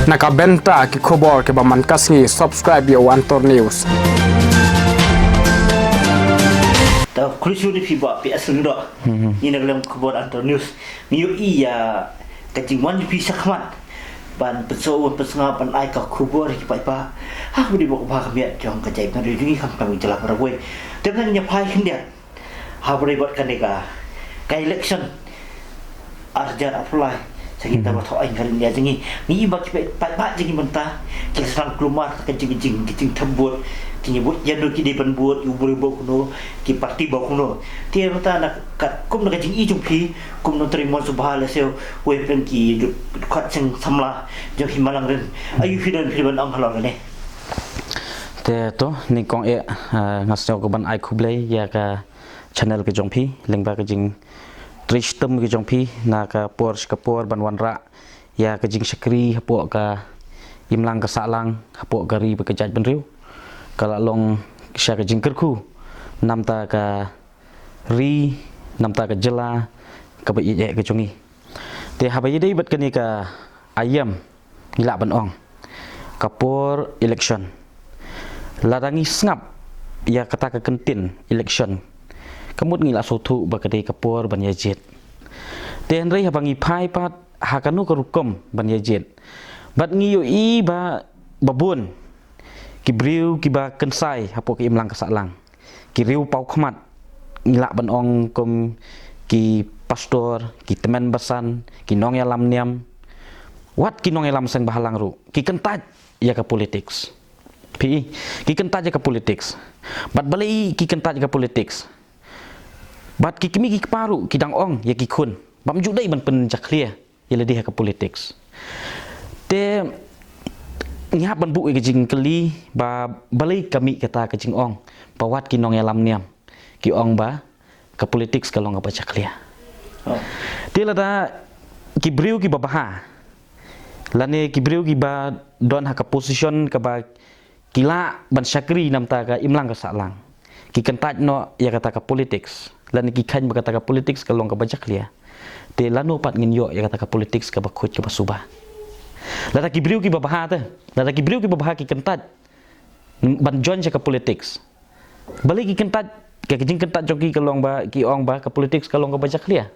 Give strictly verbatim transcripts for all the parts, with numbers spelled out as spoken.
Na ka bynta ki khubor kiba man ka sngi, subscribe ïa u Antor News. Ta khuli shu ni phi ba P S Lyngdoh. Ni na ka liang khubor Antor News. Ngi ïohi ïa ka jingwan phi shakhmat ban pynsaw ban pynsngew ban ai ka khubor ki paidbah. Ha kaba dei ba ka bha ka miat jong ka jaitbynriew jong ngi khamtam jylla baroh kawei. Te mynta ngi ïa phai khyndiat ha kaba dei bad kane ka, ka election ar hajar arphew lai. Sa kita ba thoh aiñ ka ri India jong ngi. Ngi i ba ki paidbah jong ngi mynta ki la sdang kulmar ka jing jing ki jingthep vote. Ki ïa vote ïano ki dei ban vote, u briew ba kumno, ki party ba kumno. Te mynta na ka kum na ka jing i jong phi kum nongtrei mon sngewbha lehse wei pyrshang ki dkhot seng samla jong hi Malang Rim. Aïu phi don phi ban ong halor kane? Te to nyngkong eh, ah, nga sngew ka ban ai khublei ïa ka channel ka jong phi lyngba ka jingtrei shitom ka jong phi na ka por sha ka por ban wanrah ïa ka jingshakri hapoh ka imlang ka sahlang, hapoh ka ri bad ka jaitbynriew. Ka la long sha ka jingkyrkhu namta ka ri, namta ka jylla kaba ïeit eh ka jong ngi. Te haba ïadei bad kane ka aïam, ngi lah ban ong ka por election, lada ngi sngap ïa kata ka kyntien election, ka mut ngi la sngewthuh ba ka dei ka por ban ïa jied. Te hynrei haba ngi phai pat ha kano ka rukom ban ïa jied, bad ngi ïohi ba, ba bun ki briew kiba kynsai hapoh ka imlang ka sahlang, ki riew paw khmat, ngi lah ban ong kum ki pastor, ki tymmen basan, ki nongïalam niam, wat ki nongïalam seng bhalang ruh, ki kyntait ïa ka politics. Phi, ki kyntait ïa ka politics. Bad balei ki kyntait ïa ka politics? Bad ki kmie ki kpa ruh ki dang ong ïa ki khun bym ju dei ban pynjakhlia ïa lade ha ka politics. Te ngi hap ban buh ïa ka jingkylli ba balei ka mih kata ka jingong ba wat ki nongïalam niam ki ong ba ka politics ka long kaba jakhlia. Oh. Te lada ki briew kiba bha lane ki briew kiba don ha ka position kaba ki lah ban shakri namta ka imlang ka sahlang, ki kyntait noh ïa kata ka politics lane ki kheiñ ba kata ka politics ka long kaba jakhlia, te lano pat ngin ïoh ïa kata ka politics kaba khuid kaba suba? Lada ki briew kiba bha te, lada ki briew kiba bha ki kyntait ban join sha ka politics, balei ki kyntait? Ka jingkyntait jong ki ka long ba ki ong ba ka politics ka long kaba jakhlia.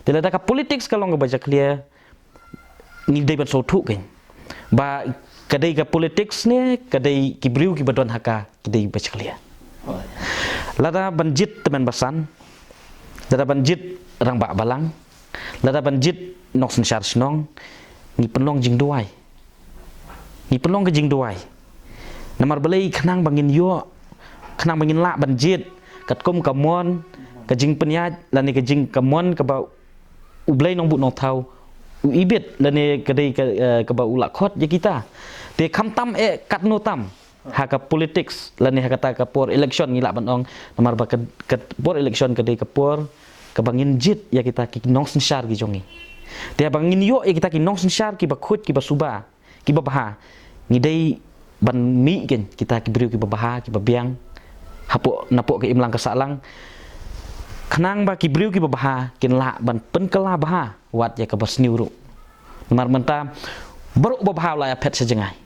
Te lada ka politics ka long kaba jakhlia, ngi dei ban sngewthuh kein ba ka dei ka politics ne ka dei ki briew kiba don ha ka ki dei ba jakhlia. Lada ban jied tymmen basan, lada ban jied rangbah balang, lada ban jied nongsynshar shnong, ngi pynlong jingduwai. Ngi pynlong ka jingduwai. Namar balei? Khnang ba ngin ïoh, khnang ba ngin lah ban jied katkum ka mon, ka jingpynïaid lane ka jing ka mon kaba U Blei Nongbuh Nongthaw u ibit lane ka dei ka, eh, kaba u la khot ïa kita. Te khamtam eh katno tam ha ka politics lane ha kata ka por election, ngi lah ban ong, namar ba ka, ka por election ka dei ka por kaba ngin jied ïa kita ki nongsynshar ki jong ngi. Te haba ngin ïoh ïa kita ki nongsynshar kiba khuid kiba suba, kiba bha, ngi dei ban mih kein kita ki briew kiba bha kiba biang hapoh napoh ka imlang ka sahlang, khnang ba ki briew kiba bha kin lah ban pynkylla bha wat ïa kaba sniew ruh. Namar mynta baroh ba bha u la ïaphet sha jngai.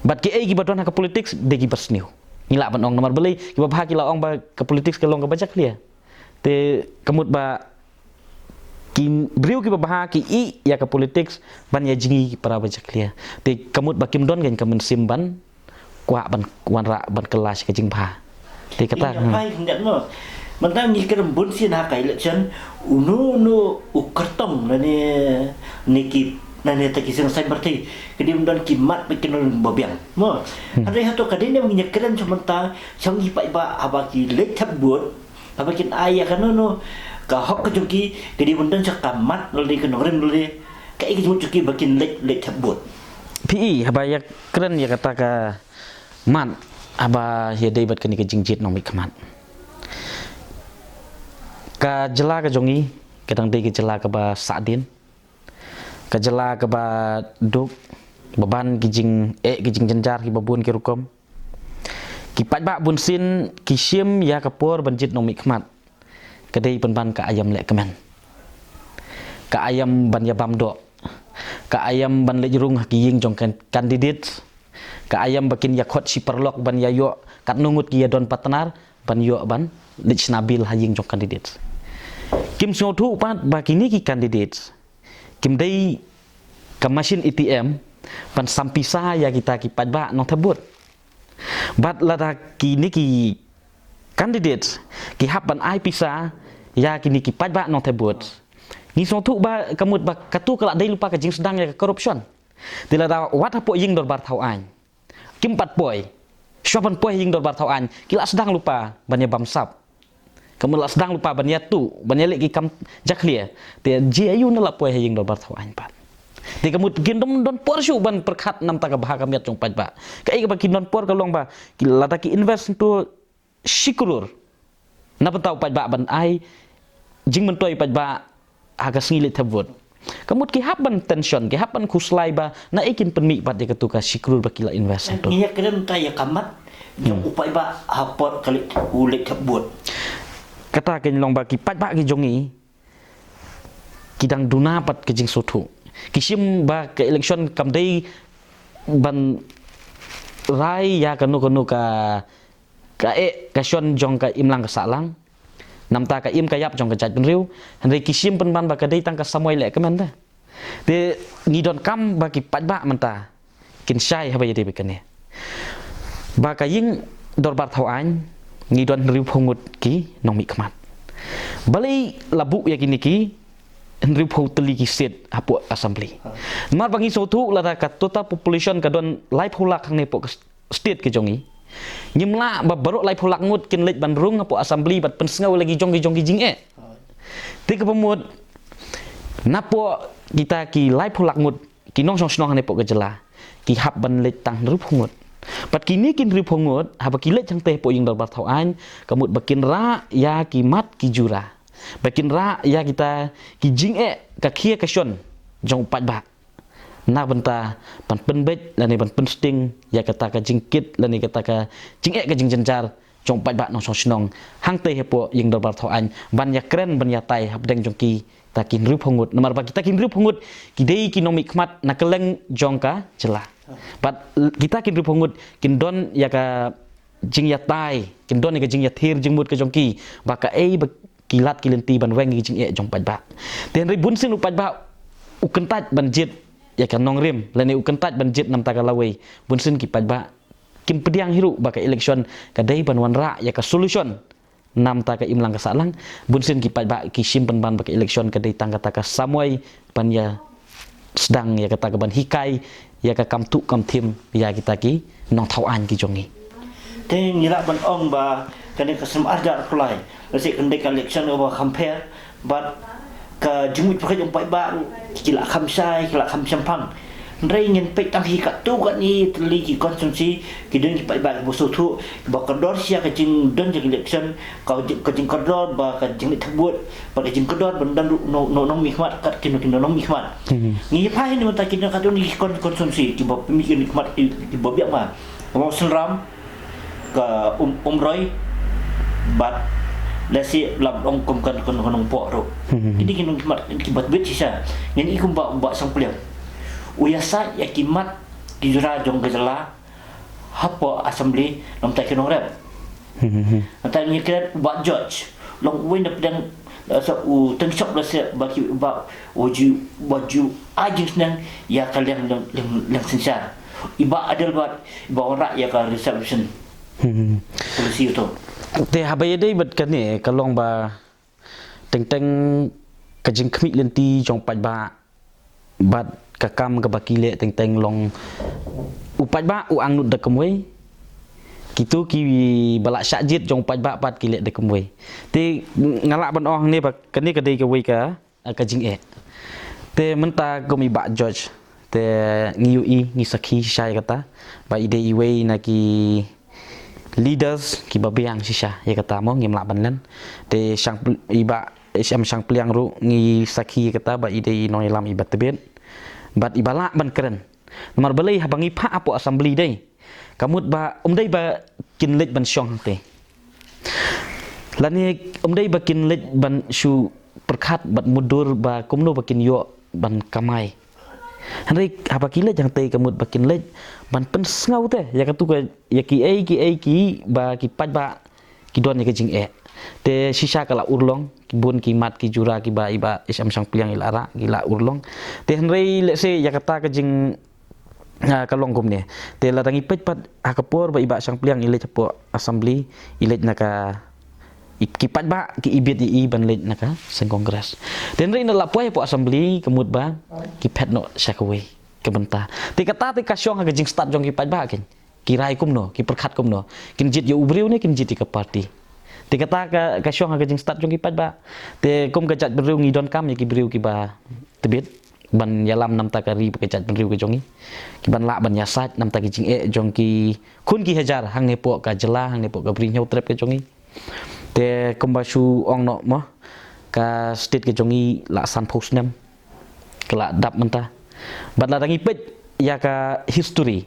Bad kiei kiba don ha ka politics dei kiba sniew. Ngi lah ban ong, namar balei? Kiba bha ki la ong ba ka politics ka long kaba jakhlia. Te ka mut ba ki briew kiba bha ki ïeh ïa ka politics ban ïa jngi ki para ba jakhlia. Te ka mut ba kim don kein ka mynsiem ban kwah ban wanrah ban kylla sha ka jingbha. Te kata, hmm. Mynta ngi kren bun sien ha ka election, uno uno u kyrtong lane, ne ki, lane ta ki seng saiñ party, ka dei ban don ki mat bad ki nongrim ba biang. Mo. Hmm. Hynrei hato ka dei ne ba ngi kren sha mynta sha ngi paidbah haba ki leit thep vote, haba kin ai ïa kano kano ka hok ka jong ki, ka dei ban don sha ka mat lane ka nongrim lane kaei ka jingmut jong ki ba kin leit, leit thep vote? Phi i, haba ïa kren ïa kata ka mat, haba ïadei bad kane ka jingjied nongmihkhmat, ka jylla ka jong ngi ka dang dei ka jylla kaba sahdien, ka jylla kaba duk, ba ban ki jingeh, ki jingjynjar kiba bun ki rukom. Ki paidbah bunsien ki shim ïa ka por ban jied nongmihkhmat ka dei pynban ka aïom lehkmen, ka aïom ban ïabam doh. ka aïom ban leit rung ha ki ïing jong kan candidate, ka aïom ba kin ïa khot shi paralok ban ïa ïoh katno ngut ki ïa don partner ban ïoh ban leit shna bill ha ïing jong candidate. Kim sngewthuh pat ba kine ki candidate kim dei ka machine A T M ban sam pisa ïa kita ki paidbah nongthep vote. Bad lada kine ki candidate ki hap ban ai pisa ïa kine ki paidbah nongthep vote, ngi sngewthuh ba ka mut ba katu ka la dei lypa ka jingsdang ïa ka corruption. Te lada wat hapoh ïing dorbar thaw aiñ kim pat poi, shuwa ban poi ha ïing dorbar thaw aiñ ki la sdang lypa ban ïa bamsap. Ka mut la sdang lypa ban ïa tuh, ban ïa leh ki kam jakhlia. Te jia ïa u na la poi ha ïing dorbar thaw aiñ pat. Te ka mut kin dom don por shuh ban pyrkhat namta ka bha ka miat jong paidbah. Kaei kaba kin don por ka long ba ki lada ki invest hangto shi klur na bynta u paidbah ban ai jingmyntoi paidbah ha ka sngi leit thep vote. Ka mut ki hap ban tension, ki hap ban khuslai ba naei kin pynmih pat ïa katu ka shi klur ba ki la invest hangto. Ngi ïa kren ta ïa ka mat jong u paidbah ha por ka leit u leit thep vote. Kata kin long ba ki paidbah ki jong ngi ki dang duna pat ka jingsngewthuh. Ki shim ba ka election kam dei ban rai ïa kano kano ka, ka eh ka shon jong ka imlang ka sahlang. Namta ka im ka ïap jong ka jaitbynriew. Hynrei ki shim pynban ba ka dei tang ka samoi leh kmen te. Te ngi donkam ba ki paidbah mynta kin shai haba ïadei bad kane. Ba ka ïing dorbar thaw aiñ ngi don hynriewphew ngut ki nongmihkhmat. Balei la buh ïa kine ki hynriewphew tylli ki seat hapoh assembly? Namar ba ngi sngewthuh lada ka total population ka don laiphew lak hangne hapoh ka state ka jong ngi. Ngim lah ba baroh laiphew lak ngut kin leit ban rung hapoh assembly bad pynsngew ïa la ki jong ki jong ki jingeh. Te kaba mut napoh kita ki laiphew lak ngut ki nongshong shnong hangne hapoh ka jylla ki hap ban leit tang hynriewphew ngut. Bad kine ki hynriewphew ngut haba ki leit hangtei hapoh ïing dorbar thaw aiñ ka mut ba kin rah ïa ki mat ki jura, ba kin rah ïa kita ki jingeh ka khia ka shon jong u paidbah. Na bynta ban pynbeit lane ban pynsting ïa kata ka jingkit lane kata ka jingeh ka jingjynjar jong u paidbah nongshong shnong hangtei hapoh ïing dorbar thaw aiñ ban ïa kren ban ïa tai hapdeng jong kita ki hynriewphew ngut. Namar ba kita ki hynriewphew ngut ki dei ki nongmihkhmat na kylleng jong ka jylla. Bad kita ki hynriewphew ngut kin don ïa ka jingïatai, kin don ïa ka jingïathir jingmut ka jong ki ba kaei ba ki lad ki lynti ban weng ïa ka jingeh jong u paidbah. Te hynrei bunsien u paidbah u kyntait ban jied ïa ka nongrim lane u kyntait ban jied namta ka lawei. Bunsien ki paidbah kim pdiang hi ruh ba ka election ka dei ban wanrah ïa ka solution namta ka imlang ka sahlang. Bunsien ki paidbah ki shim pynban ba ka election ka dei tang kata ka samoi ban ïa sdang ïa kata ka ban hikai ïa ka kam tuh kam thim ïa kita ki nongthaw aiñ ki jong ngi. Te ngi lah ban ong ba kane ka snem arhajar arphew lai lehse kan dei ka election kaba kham pher bad ka jingmut pyrkhat jong u paidbah ruh ki la kham shai ki la kham shemphang. Hynrei ngin peit tang hi katto katne tylli ki constituency ki don ki paidbah kiba sngewthuh kiba kordor sha ka jingdon jong ka election, ka jing, ka jingkordor ba ka jingleit thep vote bad ka jingkordor ban don ruh nong, nong, nongmihkhmat kat ki nong, ki nongmihkhmat. Ngi ïa phai hi na bynta ki don katto katne ki con, constituency kiba pynmih ki nongmihkhmat ki, kiba biang ba. Ka Mawsynram, ka Um, Umroi bad lehse lah ban ong kum ka, ka, ka Nongpoh ruh. Kine ki nongmihkhmat kiba tbit shisha. Ngin i kumba u Bah Shangpliang u ïasaid ïa ki mat ki jura jong ka jylla hapoh assembly namta ki nongrep. Nangta ngi kren u Bah George long uwei na pdeng, eh, sa u teng shop lehse ba ki ba u ju, ba ju ai jingsneng ïa ka liang, liang, liang, liang synshar. I Bah Adelbert i ba wanrah ïa ka reservation policy u to. Te haba ïadei bad kane ka long ba teng teng ka jingkhmih lynti jong u paidbah bad ka kam kaba ki leh teng teng long u paidbah u angnud da kumwei. Kitu kiba la shah jied jong u paidbah pat ki leh da kumwei. Te nga lah ban ong hangne ba kane ka dei kawei ka, ka jingeh. Te mynta kum i Bah George te ngi ïohi ngi sakhi shisha ïa kata ba i dei iwei na ki leaders kiba biang shisha ïa kata mo, ngim lah ban len. Te shang i Bah, em, Shangpliang ruh ngi sakhi ïa kata ba i dei i nongïalam iba tbit bad iba lah ban kren. Namar balei haba ngi phah hapoh assembly dei ka mut ba um dei ba kin leit ban shong hangtei lane um dei ba kin leit ban shu pyrkhat bad mutdur ba kumno ba kin ïoh ban kamai. Hynrei haba ki leit hangtei ka mut ba kin leit ban pynsngew te ïa katu ka, ïa kiei kiei kiba ki paidbah ki don ïa ka jingeh. Te shisha ka la urlong, ki bun ki mat ki jura kiba i Bah H M Shangpliang i la rah, ki la urlong. Te hynrei lehse ïa kata ka jing, ah, ka long kumne. Te lada ngi peit pat ha ka por ba i Bah Shangpliang i leit hapoh Assembly, i leit na ka, i, ki paidbah ki ibit ïa i ban leit na ka seng Congress. Te hynrei ynda la poi hapoh Assembly ka mut ba ki phet noh sha kawei ka bynta. Te kata te ka shong ha ka jingstad jong ki paidbah, kin ki rai kumno, ki pyrkhat kumno, kin jied ïa u briew ne kin jied ïa ka party. Te kata ka, ka shong ha ka jingstad jong ki paidbah. Te kum ka jaitbynriew ngi donkam ïa ki briew kiba tbit ban ïalam namta ka ri bad ka jaitbynriew ka jong ngi, ki ban lah ban ïasaid namta ki jingeh jong ki khun ki hajar hangne hapoh ka jylla, hangne hapoh ka Bri Hynñiewtrep ka jong ngi. Te kumba shu ong noh mo, ka state ka jong ngi la sanphew snem ka la dap mynta. Bad lada ngi peit ïa ka history,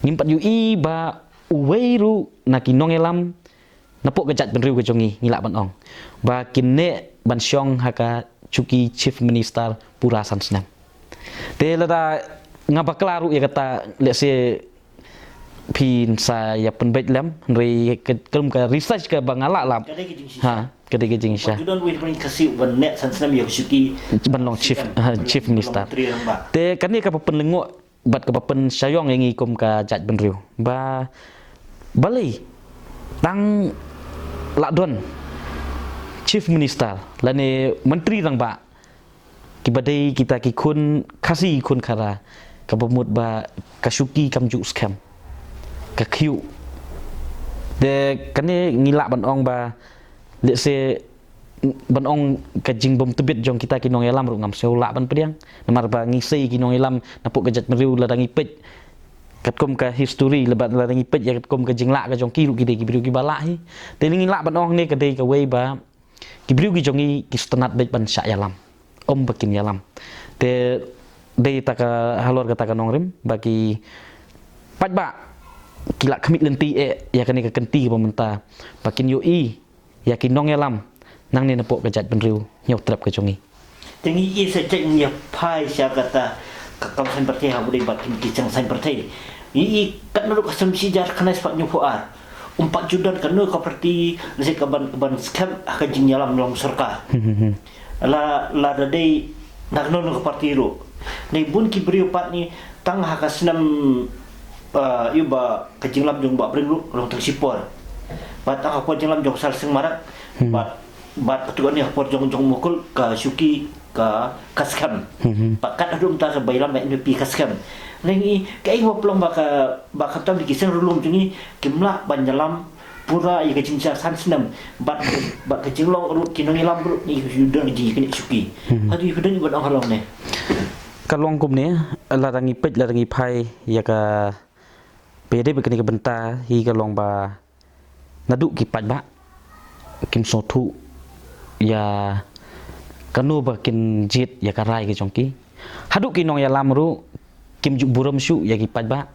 ngim pat ïohi ba uwei ruh na ki nongïalam napoh ka jaitbynriew ka jong ngi, ngi lah ban ong ba kin neh ban shong ha ka shuki Chief Minister pura san snem. Te lada nga bakla ruh ïa kata, lehse phin sa ïa pynbeit lem, hynrei ka, ka, ka research kaba nga lah lap. Ka dei ka jingshisha. Ha, ka dei ka jingshisha. Ba ki don wei ban kasi ban neh san snem ïa ka shuki ban long chief, ha, chief minister. Ban long Menteri Rangbah. Te kane kaba pynlyngngoh bad kaba pynshaiong ïa ngi kum ka jaitbynriew ba balei tang la don chief minister lane Menteri Rangbah kiba dei kita ki khun Khasi, khun Khara, kaba mut ba ka shuki kam ju skhem, ka khiew. Te kane ngi lah ban ong ba, lehse, ban ong ka jingbymtbit jong kita ki nongïalam ruh ngam sngew lah ban pdiang. Namar ba ngi sei ki nongïalam napoh ka jaitbynriew, lada ngi peit katkum ka history, lada, lada ngi peit ïa katkum ka jinglah ka jong ki ruh, ki dei ki briew kiba lah hi. Te ngi lah ban ong ne ka dei kawei ba ki briew ki jong ngi ki sngewtynnat beit ban shah ïalam, ym ba kin ïalam. Te dei ta ka halor kata ka nongrim ba ki paidbah ki la khmih lynti eh ïa kane ka kynti kaba mynta ba kin ïohi ïa ki nongïalam nangne napoh ka jaitbynriew Hynñiewtrep ka jong ngi. Te ngi ïohi sa jait ngi ïa phai sha kata ka kam saiñ pyrthei ha u dei ba kin ki chang saiñ pyrthei. Ngi ïohi katno ruh ka sem shi hajar khyndai spah hynñiewphew ar. Um pat ju don kano ka party lehse ka ban, ka ban skhem ha ka jingïalam long sorkar. Hmm, hmm, hmm. La, lada dei na kano kano ka party ruh. Ngi bun ki briew pat ngi tang ha ka snem, eh, ïa ba ka jinglam jong Bah Pring ruh long tang shipor. Bad tang ha ka por jinglam jong Sar Singh Marak. Hmm. Bad, bad katto katne ha ka por jong, jong Mukul ka shuki ka, ka skhem. Hmm, hmm. Bad kat haduh mynta kaba ïalam N P P ka skhem. Ngi ïohi kaei ba pynlong ba ka, ba khamtam ki seng riewlum jong ngi kim lah ban ïalam pura ïa ka jingshisha san snem. Bad, bad ka jinglong ruh ki nongïalam ruh ngi ïohi don ka jingïaknieh shuki. Hmm. Hato ïohi don ïa ba dang halor ne? Ka long kumne, lada ngi peit, lada ngi phai ïa ka, ba ïadei bad kane ka bynta hi, ka long ba naduh ki paidbah kim sngewthuh ïa kano ba kin jied ïa ka rai ka jong ki. Haduh ki nongïalam ruh kim ju burom shuh ïa ki paidbah.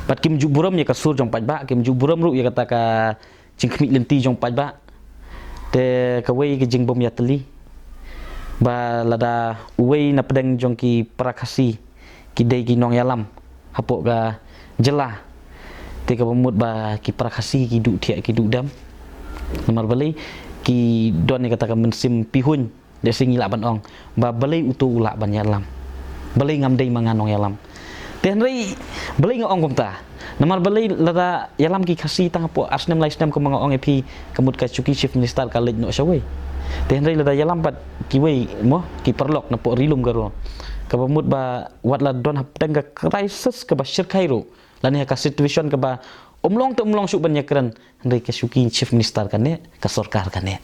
Bad kim ju burom ïa ka sur jong paidbah, kim ju burom ruh ïa kata ka jingkhmih lynti jong paidbah. Te kawei ka jingbym ïatylli ba lada uwei na pdeng jong ki para Khasi ki dei ki nongïalam hapoh ka jylla, te kaba mut ba ki para Khasi ki duh thiah ki duh dem. Namar balei? Ki don ïa kata ka mynsiem pihuiñ. Lehse ngi lah ban ong ba balei uto u lah ban ïalam, balei ngam dei ma nga nongïalam. Te hynrei balei nga ong kumta? Namar balei lada ïalam ki Khasi tang hapoh ar snem lai snem, kumba nga ong ïa phi, ka mut ka shuki chief minister ka leit noh shawei. Te hynrei lada ïalam pat kiwei mo, ki paralok napoh Ri Lum Garo, kaba mut ba wat la don hapdeng ka crisis kaba shyrkhei ruh, lane ha ka situation kaba ym long te ym long shuh ban ïakren, hynrei ka shuki chief minister ka neh, ka sorkar ka neh.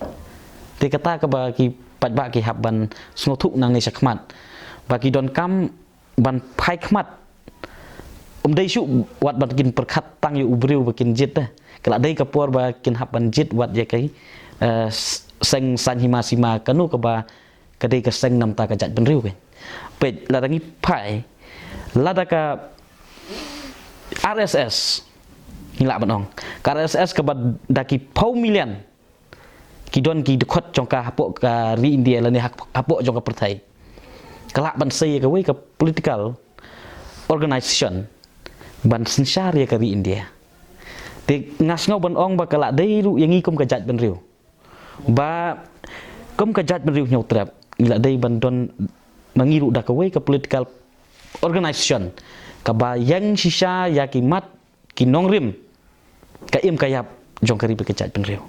Te kata kaba ki paidbah ki hap ban sngewthuh nangne shakhmat ba ki donkam ban phai khmat. Ym dei shuh wat ban kin pyrkhat tang ïa u briew ba kin jied te. Ka la dei ka por ba kin hap ban jied wat ïa ka, eh, s-, seng saiñ hima sima kano kaba ka dei ka seng namta ka jaitbynriew ka. Peit, lada ngi phai, lada ka R S S, ngi lah ban ong, ka R S S kaba da ki phew million ki don ki dkhot jong ka hapoh ka ri India lane hap-, hapoh jong ka pyrthei. ka lah ban sei ïa kawei ka political organization ban synshar ïa ka ri India. Te nga sngew ban ong ba ka lah dei ruh ïa ngi kum ka jaitbynriew. Ba kum ka jaitbynriew Hynñiewtrep ngi lah dei ban don ma ngi ruh da kawei ka political organization kaba ïeng shisha ïa ki mat ki nongrim ka im ka ïap jong ka ri bad ka jaitbynriew.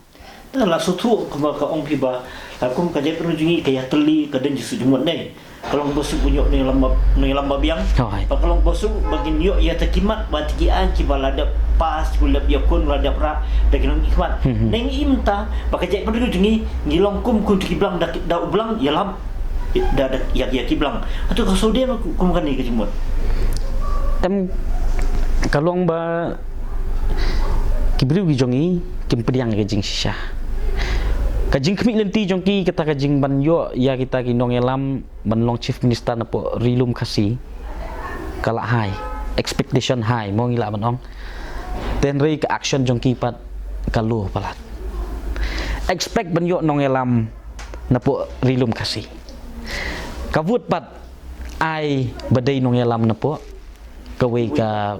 Te la shu thuh kumba ka ong phi ba la kum ka jaitbynriew jong ngi ka ïatylli ka dang jingsuk jingmut ne. Ka long ba suk ban ïoh nongïalam ba, nongïalam ba biang. Hooid. Ba ka long ba suk ba ngin ïoh ïa ta ki mat ba ta ki aiñ kiba la dep pass, kiba la dep ïakhun, la dep rah da ki nongmihkhmat. Hmm, hmm. Ne ngi im ta ba ka jaitbynriew jong ngi ngi long kum, kum ta ki blang da, da u blang ïalam da, da ïa, ïa ki blang. Hato ka shu dei kum kane ka jingmut? Em, ka long ba ki briew ki jong ngi kim pdiang ïa ka jingshisha. Ka jingkhmih lynti jong ki kata ka jingban ïoh ïa kita ki nongïalam ban long Chief Minister napoh Ri Lum Khasi ka lah high, expectation high mo ngi lah ban ong. Te hynrei ka action jong ki pat ka low palat. Expect ban ïoh nongïalam napoh Ri Lum Khasi. Ka vote pat ai ba dei nongïalam napoh kawei ka,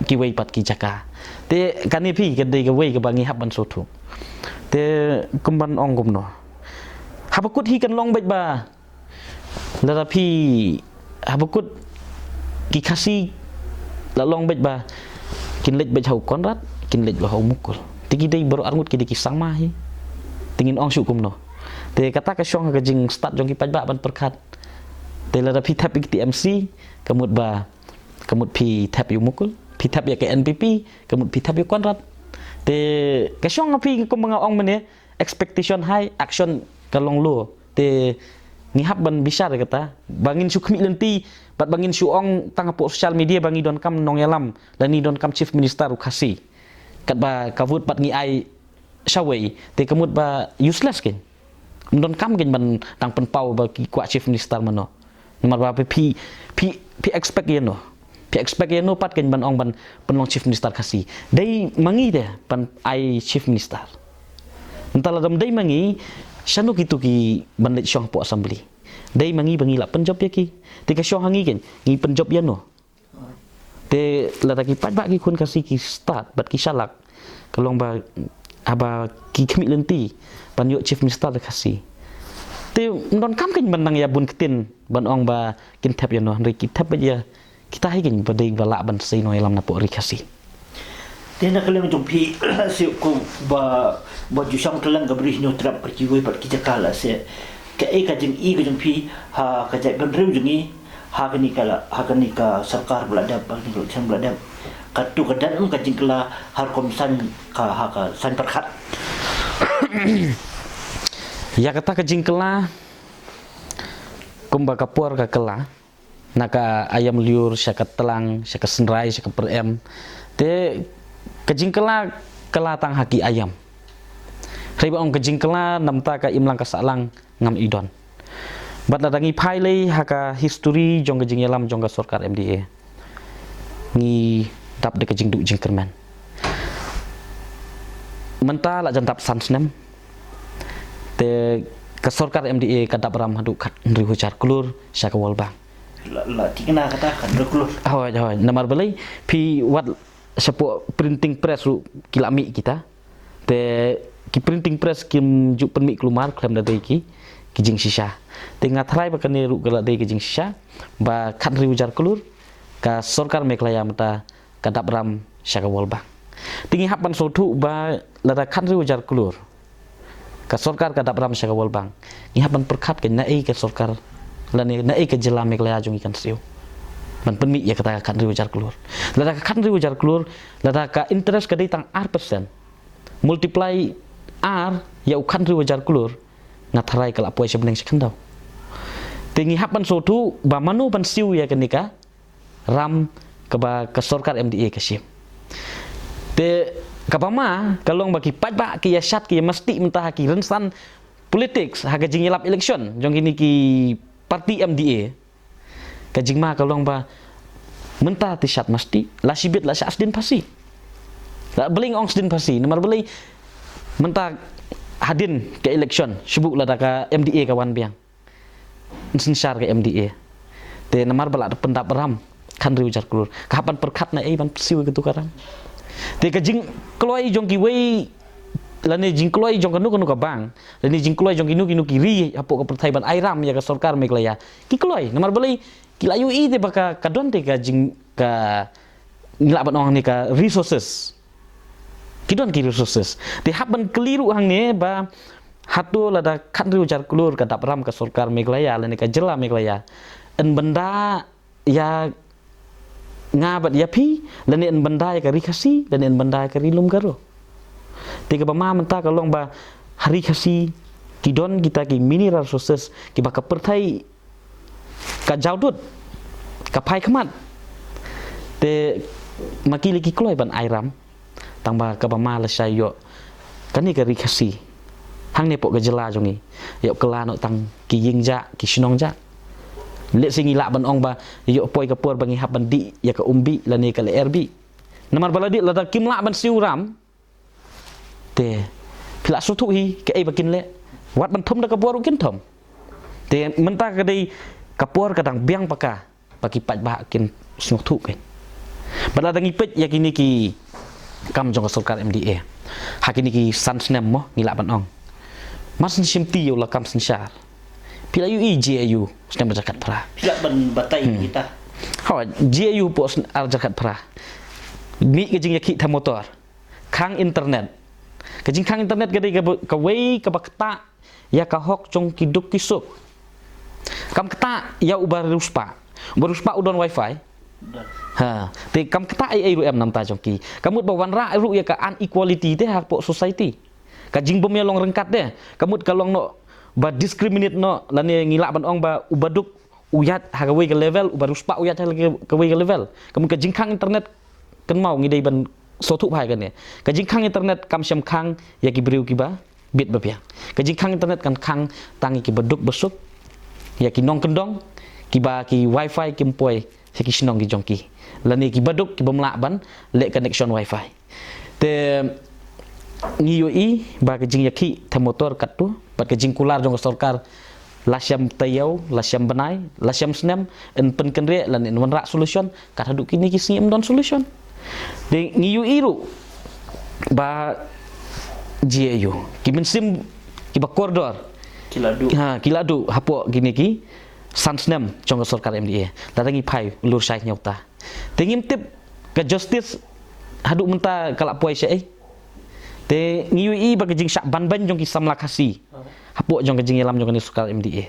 kiwei pat ki jaka. Te kane phi ka dei kawei kaba ngi hap ban sngewthuh. Te kum ban ong kumno, haba kut hi kan long beit ba lada phi, haba kut ki Khasi la long beit ba kin leit beit ha u Conrad, kin leit beit ha u Mukul. Te ki dei baroh arngut ki dei ki sangma hi. Te ngin ong shuh kumno? Te kata ka shong ha ka jingstad jong ki paidbah ban pyrkhat. Te lada phi thep ïa ki T M C, ka mut ba, ka mut phi thep ïa u Mukul, phi thep ïa ka N P P, ka mut phi thep ïa u Conrad. Te ka shong ha phi, kumba nga ong mynne, expectation high, action ka long low. Te ngi hap ban bishar ïa kata ba ngin shu khmih lynti bad ba ngin shu ong tang hapoh social media ba ngi donkam nongïalam lane ngi donkam Chief Minister u Khasi. Katba ka vote pat ngi ai shawei, te ka mut ba useless kein. Ym donkam kein ban dang pynpaw ba ki kwah Chief Minister mano. Namar ba phi, phi, phi expect ïano? Phi expect ïano pat kein ban ong ban pynlong Chief Minister Khasi? Dei ma ngi de ban ai Chief Minister. Nangta lada ym dei ma ngi, shano kito kiban leit shong hapoh Assembly? Dei ma ngi ba ngi lah pynjop ïa ki. Te ka shong ha ngi kein, ngi pynjop ïano? Te lada ki paidbah ki khun Khasi ki stad bad ki shalak, ka long ba haba ki khmih lynti ban ïoh Chief Minister da Khasi, te ym donkam kein ban nang ïa bun ktien ban ong ba kin thep ïano, hynrei ki thep beit ïa kita hi kein ba dei ba lah ban sei nongïalam napoh ri Khasi. Te na ka liang jong phi, shu kumba, ba ju shong kylleng ka Bri Hynñiewtrep bad kiwei pat ki jaka, la shu kaei ka jingïohi ka jong phi ha ka jaitbynriew jong ngi, ha kane ka la, ha kane ka sorkar ba la dep, ha kane ka election ba la dep? Kato ka don em ka jingkylla ha rukom saiñ, ka, ha ka saiñ pyrkhat? Ïa kata ka jingkylla, kumba ka por ka kylla na ka aïom lyiur sha ka tlang, sha ka synrai, sha ka pyrem. Te ka jingkylla, kylla tang ha ki aïom. Hynrei ba ong ka jingkylla namar ka imlang ka sahlang ngam i don. Bad lada ngi phai lei ha ka history jong ka jingïalam jong ka sorkar M D A, ngi dap da ka jingduh jingkyrmen. Mynta la jan dap san snem. Te ka sorkar M D A ka dap ram haduh khathynriew hajar klur sha ka World Bank. La, la thikna kata khathynriew klur. Hooid, hooid. Namar balei? Phi wat shapoh printing press ruh ki la mih kita. Te ki printing press kim ju pynmih kulmar khlem da dei ki, ki jingshisha. Te nga tharai ba kane ruh ka la dei ka jingshisha, ba khathynriew hajar klur ka sorkar Meghalaya mynta ka dap ram sha ka World Bank. Te ngi hap ban sngewthuh ba lada khathynriew hajar klur ka sorkar ka dap ram sha ka World Bank, ngi hap ban pyrkhat kein naei ka sorkar lane naei ka jylla Meghalaya jong ngi kan siew ban pynmih ïa kata ka khathynriew hajar klur. Lada ka khathynriew hajar klur, lada ka interest ka dei tang ar percent, multiply ar ïa u khathynriew hajar klur, nga tharai ka la poi sha bneng sha khyndew. Te ngi hap ban sngewthuh ba mano ban siew ïa kane ka ram kaba ka sorkar M D A ka shim. Te kaba ma ka long ba ki paidbah ki ïa shad ki ïa masti mynta ha ki rynsan politics ha ka jingïalap election jong kine ki party M D A. Ka jingma ka long ba mynta te shad masti, la shibit la shah sdien phasi. La balei ong sdien phasi? Namar balei? Mynta hadien ka election, shu buh lada ka M D A ka wan biang, yn synshar ka M D A. Te namar ba la da pyndap ram khathynriew hajar klur, ka hap ban pyrkhat na ei ban siew ïa katu ka ram. Te ka jingkloi jong kiwei, lane jingkloi jong kano kano ka bank, lane jingkloi jong kino kino ki ri hapoh ka pyrthei ban ai ram ïa ka sorkar Meghalaya, ki kloi namar balei? Ki la ïohi te ba ka, ka don te ka jing, ka, ngi lah ban ong ne, ka resources. Ki don ki resources. Te hap ban kylli ruh hangne ba hato lada khathynriew hajar klur ka dap ram ka sorkar Meghalaya lane ka jylla Meghalaya, yn bynda ïa nga bad ïa phi, lane yn bynda ïa ka Ri Khasi, lane yn bynda ïa ka Ri Lum Garo. Te kaba ma mynta ka long ba ha Ri Khasi ki don kita ki mineral resources kiba ka pyrthei ka jaw dud, ka phai khmat. Te ma ki lei ki kloi ban ai ram, tang ba kaba ma lashai ïoh kane ka Ri Khasi hangne hapoh ka jylla jong ngi, ïoh kylla noh tang ki ïing jah, ki shnong jah. Lehse ngi lah ban ong ba ïoh poi ka por ba ngi hap ban dih ïa ka um bih lane ka lyer bih. Namar ba la dih, lada kim lah ban siew ram, te phi la sngewthuh hi kaei ba kin leh. Wat ban thum da ka bor ruh kin thum. Te mynta ka dei ka por ka dang biang paka ba ki paidbah kin sngewthuh kein. Bad lada ngi peit ïa kine ki kam jong ka sorkar M D A ha kine ki san snem mo, ngi lah ban ong, mar syn shim ti ïa u lakam synshar. Phi la ïohi J A U snem ar hajar khatphra. Phi lah ban batai Hmm. kita. Ho, J A U hapoh snem ar hajar khatphra, mih ka jingïakhih them motor, khang internet. Ka jingkhang internet ka dei kaba, kawei kaba ktah ïa ka hok jong ki duk ki suk. Kam ktah ïa uba riewspah. Uba riewspah u don wifi. Ha, te kam ktah ei ei ruh em na bynta jong ki. Ka mut ba wanrah ruh ïa ka inequality te hapoh society. Ka jingbym ïalong ryngkat te. Ka mut ka long noh ba discriminate noh, lane ngi lah ban ong ba uba duk u ïaid ha kawei ka level, uba riewspah u ïaid ha kawei ka level. Ka mut ka jingkhang internet, kynmaw ngi dei ban sngewthuh bha ïa kane. Ka jingkhang internet kam shym khang ïa ki briew kiba bit ba biang. Ka jingkhang internet kan khang tang ïa kiba duk ba suk, ïa ki nongkyndong kiba ki wifi kim poi sha ki shnong ki jong ki, lane kiba duk kibym lah ban leh connection wifi. Te ngi ïohi ba ka jingïakhih them motor katto bad ka jingkular jong ka sorkar, la shem taïew, la shem bnai, la shem snem, yn pynkynriah lane yn wanrah solution, kat haduh kine ki sngi ym don solution. Te ngi ïohi ruh ba J A U, ki mynsiem kiba kordor, ki la duh. Ha, ki la duh hapoh kine ki san snem jong ka sorkar M D A. Lada ngi phai lur shai hynñiewta, te ngim tip ka justice haduh mynta ka la poi shaei. Te ngi ïohi ba ka jingshah banbeiñ jong ki samla Khasi hapoh jong ka jingïalam jong kane ka sorkar M D A.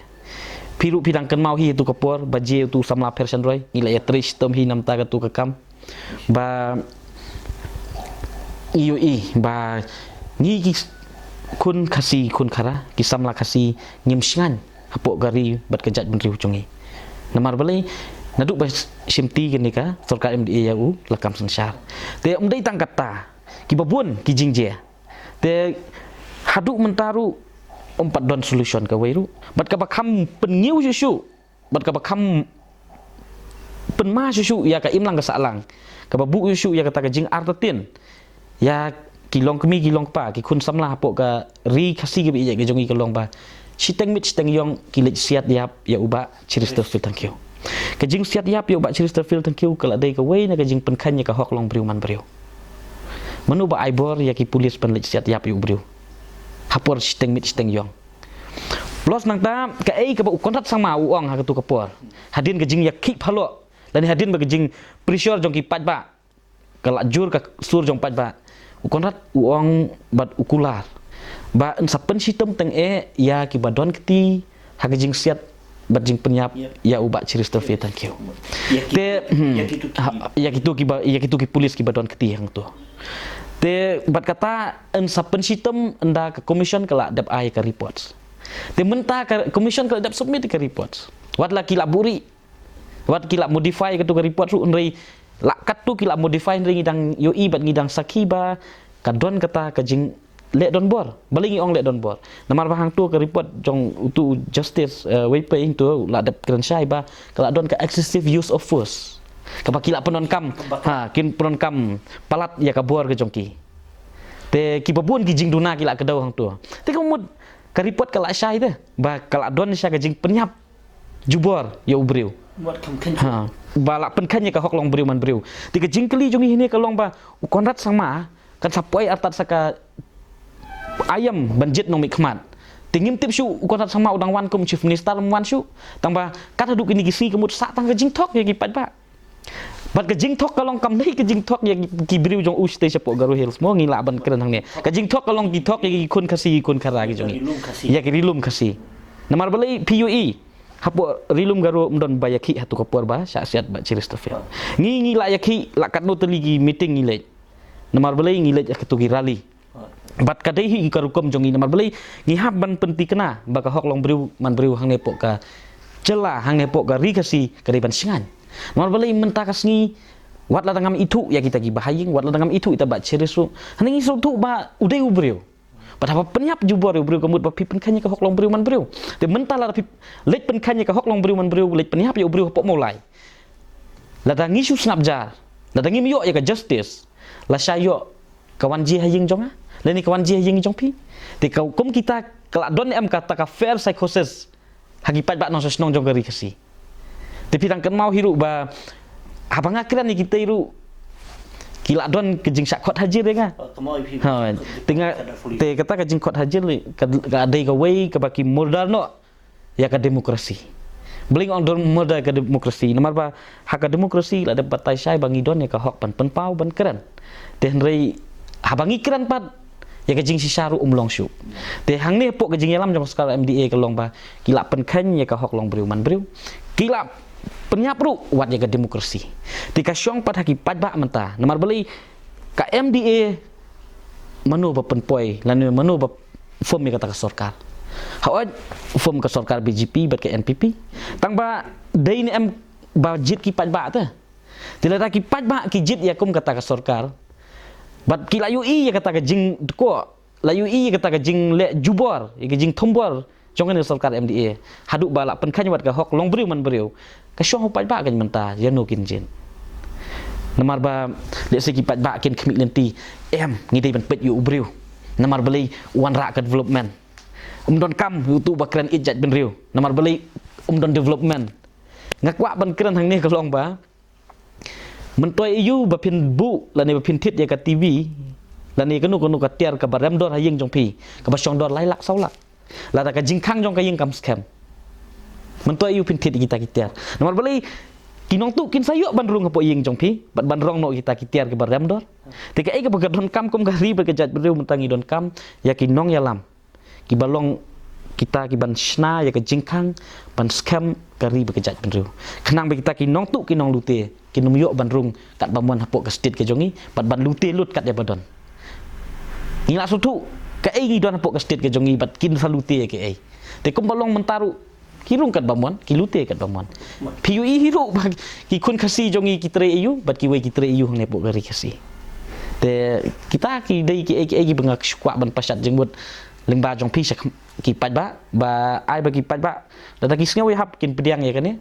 Phi ruh phi dang kynmaw hi ha tu ka por ba jia u samla Pherson Roy, ngi la ïatrei shitom hi na bynta katu ka kam. Ba ngi ïohi ba ngi ki khun Khasi khun Khara, ki samla Khasi, ngim shngaiñ hapoh ka ri bad ka jaitbynriew jong ngi. Namar balei? Naduh ba shim ti kane ka sorkar M D A ïa u lakam synshar. Te ym dei tang kata, kiba bun ki jingjia. Te haduh mynta ruh ym pat don solution kawei ruh. Bad kaba kham pynñiew shuh shuh, bad kaba kham pynma shuh shuh ïa ka imlang ka sahlang, kaba buh shuh shuh ïa kata ka jingartatien ïa ki longkmie ki longkpa, ki khun samla hapoh ka ri Khasi kaba ïeit ka jong ngi ka long ba shiteng miet shiteng ïong ki leit siat ïap ïa u Bah Cheristerfield Thangkhiew. Ka jingsiat ïap ïa u Bah Cheristerfield Thangkhiew ka la dei kawei na ka jingpynkheiñ ïa ka hok long briew man briew. Mano ba ai bor ïa ki pulit ban leit siat ïap ïa u briew ha por shiteng miet shiteng ïong? Plus nangta kaei kaba u Conrad Sangma u ong ha katu ka por, hadien ka jingïakhih phalok lane hadien ba ka jingpressure jong ki paidbah, ka la jur ka sur jong paidbah, u Conrad u ong bad u kular ba yn sa pynshitom tyngeh ïa kiba don kti ha ka jingsiat bad jingpynïap ïa u Bah Cheristerfield Thangkhiew. Ïa kitu, te, hmm, ïa kitu ki, ha, ïa kitu kiba, ïa kitu ki pulit kiba don kti hangto. Te bad kata yn sa pynshitom ynda ka commission ka la dep ai ka report. Te mynta ka commission ka la dep submit ka report, wat la ki la buhrieh, wat ki la modify katu ka report ruh, hynrei la katto ki la modify, hynrei ngi dang ïohi bad ngi dang sakhi ba ka don kata ka jingleh donbor. Balei ngi ong leh donbor? Namar ba hangto ka report jong utu u Justice, eh, Wei Peng hangto la dep kren shai ba ka la don ka excessive use of force, kaba ki la pyndonkam, ha, kin pyndonkam palat ïa ka bor ka jong ki. Te kiba bun ki jingduna ki la kdew hangto. Te ka mut ka report ka la shai te ba ka la don shisha ka jingpynïap jubor ïa u briew. Wat kham khein. Ha, ba lah pynkhein ïa ka hok long briew man briew. Te ka jingkylli jong ngi hangne ka long ba u Conrad Sangma kan sa poi artat sa ka aïom ban jied nongmihkhmat. Te ngim tip shuh u Conrad Sangma u dang wan kum chief minister, um wan shuh. Tang ba kat haduh kine ki sngi ka mut sa tang ka jingthok ïa ki paidbah. Bad ka jingthok ka long kam dei ka jingthok ïa ki, ki briew jong u shatei shapoh Garo Hills mo, ngi lah ban kren hangne. Ka jingthok ka long ki thok ïa ki khun Khasi, ki khun Khara ki jong ngi. Ri lum Khasi. Ïa ki ri lum Khasi. Namar balei phi ïohi hapoh ri lum Garo ym don ba ïakhih ha kato ka por ba shah siat Bah Cheristerfield. Ngi, ngi lah ïakhih, lah katno tylli ki meeting ngi leit. Namar balei ngi leit ha kato ki rally. Bad ka dei hi ka rukom jong ngi, namar balei ngi hap ban pynthikna ba ka hok long briew man briew hangne hapoh ka jylla, hangne hapoh ka ri Khasi ka dei ban shngaiñ. Namar balei mynta ka sngi wat lada ngam ithuh ïa kita kiba ha ïing, wat lada ngam ithuh ïa i Bah Cheris ruh, hangne ngi sngewthuh ba u dei u briew. Bad haba pynïap jubor ïa u briew ka mut ba phi pynkhein ïa ka hok long briew man briew. Te mynta lada phi leit pynkhein ïa ka hok long briew man briew, leit pynïap ïa u briew hapoh Mawlai, lada ngi shu sngap jar, lada ngim ïoh ïa ka justice, lashai ïoh ka wan jia ha ïing jong nga, lane ka wan jia ha ïing jong phi. Te ka kum kita ka lah don em kata ka fair psychosis ha ki paidbah nongshong shnong jong ka ri Khasi. Te phi dang kynmaw hi ruh ba haba nga kren ïa kita ruh ki lah don ka jingshah khot hajir ïa nga. Ha, te nga, te kata ka jingkhot hajir ka, ka dei kawei kaba ki murdar noh ïa ka demokrasi. Balei nga ong don murder ïa ka demokrasi? Namar ba ha ka demokrasi la dep batai shai ba ngi don ïa ka hok ban pynpaw ban kren. Te hynrei haba ngi kren pat, ïa ka jingshisha ruh um long shuh. Te hangne hapoh ka jingïalam jong ka sorkar M D A ka long ba ki la pynkhein ïa ka hok long briew man briew. Ki la pynïap ruh wat ïa ka demokrasi. Te ka shong pat ha ki paidbah mynta. Namar balei ka M D A mano ba pynpoi lane mano ba form ïa kata ka sorkar? Hooid, form ka sorkar B J P bad ka N P P. Tang ba dei ne em ba jied ki paidbah te? Te lada ki paidbah ki jied ïa kum kata ka sorkar, bad ki la ïohi ïa kata ka jingdkoh, la ïohi ïa kata ka jingleh jubor, ïa ka jingthombor jong kane ka sorkar M D A, haduh ba la pynkhein wat ka hok long briew man briew, ka shong ha u paidbah kan mynta ïano kin jied. Namar ba lehse ki paidbah kin khmih lynti, em, ngi dei ban peit ïa u briew. Namar balei? U wanrah ka development. Um donkam ïa uto uba kren ïeit jaitbynriew. Namar balei? Um don development. Nga kwah ban kren hangne ka long ba, myntoi aïu ba phin buh lane ba phin thied ïa ka T V lane kano kano ka tiar kaba rem dor ha ïing jong phi, kaba shong dor lai lak saw lak, lada ka jingkhang jong ka ïing kam skhem? Myntoi aïu phin thied ïa kita ki tiar? Namar balei? Ki nongtuh kin sa ïoh ban rung hapoh ïing jong phi bad ban rong noh kita ki tiar kiba rem dor. Te kaei kaba ka donkam kum ka ri bad ka jaitbynriew mynta? Ngi donkam ïa ki nongïalam kiba long kita kiban shna ïa ka jingkhang ban skhem ka ri bad ka jaitbynriew, khnang ba kita ki nongtuh ki nonglute kin ym ïoh ban rung katba mon hapoh ka state ka jong ngi bad ban lute lut kat ïa ba don. Ngi la sngewthuh kaei ngi don hapoh ka state ka jong ngi bad kin sa lute ïa kaei. Te kumba long mynta ruh, ki rung katba mon, ki lute katba mon. Phi ïohi hi ruh ba ki khun Khasi jong ngi ki trei aïu bad kiwei ki trei aïu hangne hapoh ka ri Khasi. Te kita ki dei kiei kiei kiba nga kwah ban pashat jingmut lyngba jong phi sha ki paidbah, ba ai ba ki paidbah lada ki sngew ïahap kin pdiang ïa kane.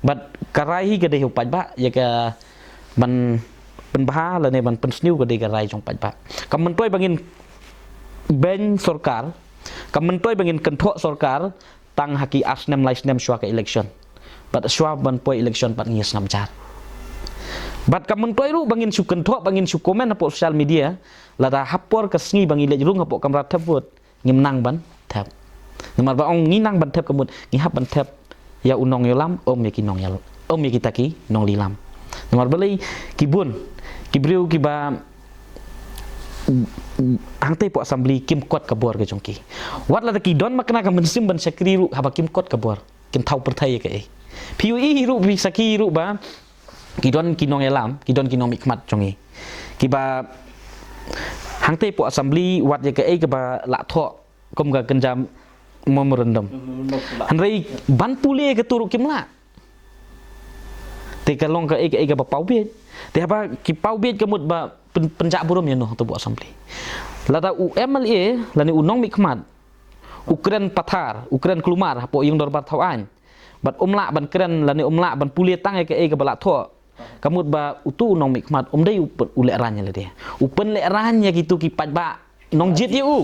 Bad ka rai hi ka dei ha u paidbah ïa ka ban pynbha lane ban pynsniew, ka dei ka rai jong u paidbah. Kam myntoi ba ngin beiñ sorkar, kam myntoi ba ngin kynthoh sorkar tang ha ki ar snem lai snem shuwa ka election. Bad shuwa ban poi election pat ngin ïa sngap jar. Bad kam myntoi ruh ba ngin shu kynthoh, ba ngin shu comment hapoh social media, lada ha por ka sngi ba ngi leit rung hapoh kamra thep vote ngim nang ban thep. Namar ba ong ngi nang ban thep ka mut ngi hap ban thep ïa u nongïalam, ym ïa ki nongïal, ym ïa kita ki nonglilam. Namar balei? Ki bun ki briew kiba hangtei hapoh assembly kim kot ka bor ka jong ki. Wat lada ki don makna ka mynsiem ban shakri ruh, haba kim kot ka bor, kim thaw pyrthei ïa kaei. Phi ïohi hi ruh, phi sakhi hi ruh ba ki don ki nongïalam, ki don ki nongmihkhmat jong ngi kiba hangtei hapoh assembly wad ïa kaei kaba lah thoh kum ka kynja memorandum. Hynrei ban pule kato ruh kim lah. Te ka long kaei kaei kaba paw bieit. Te haba ki paw bieit ka mut ba pyn-, pynjah burom ïano hato hapoh assembly. Lada u M L A lane u nongmihkhmat u kren pathar, u kren kulmar hapoh ïing dorbar thaw aiñ, bad um lah ban kren lane um lah ban pule tang ïa kaei kaba lah thoh, ka mut ba uto u nongmihkhmat um dei u pyn-, u lehraiñ ïa lade. U pynlehraiñ ïa kito ki paidbah nongjied ïa u.